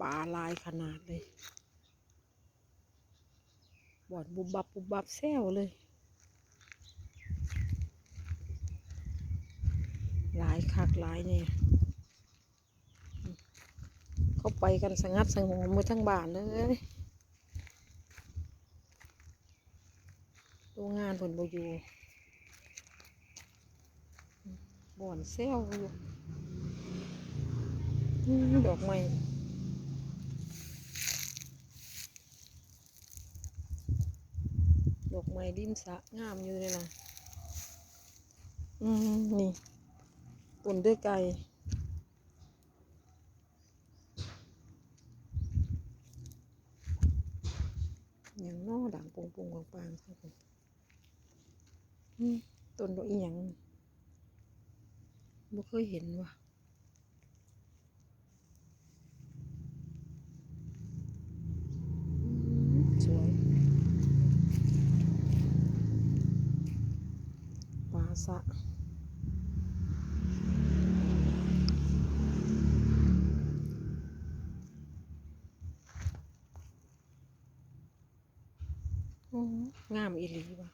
ປາຫຼາຍຂະໜາດເລີຍ ບ່ອນບຸບບັບບຸບບັບແຊວເລີຍ ຫຼາຍຄັກຫຼາຍແນ່. ເຂົາໄປກັນສະຫງັດສະຫງວມໝົດທັງບ້ານເລີຍ ໂຕງານເພິ່ນບໍ່ຢູ່ ບ່ອນແຊວຢູ່ ອືມ ດອກໄມ້ ດອກໄມ້ລິມສະງາມຢູ່ເດລະ ອືມ ນີ້ ຕົ້ນເດືອໄກ່. ຫຍັງນໍ ດັງປຸງໆປັງໆ ອືມ ຕົ້ນດອກອີ່ຫຍັງ ບໍ່ເຄີຍເຫັນວ່າ ອືມ ສວຍ ປາສະ ໂອ້ ງາມອີ່ຫຼີວ່າ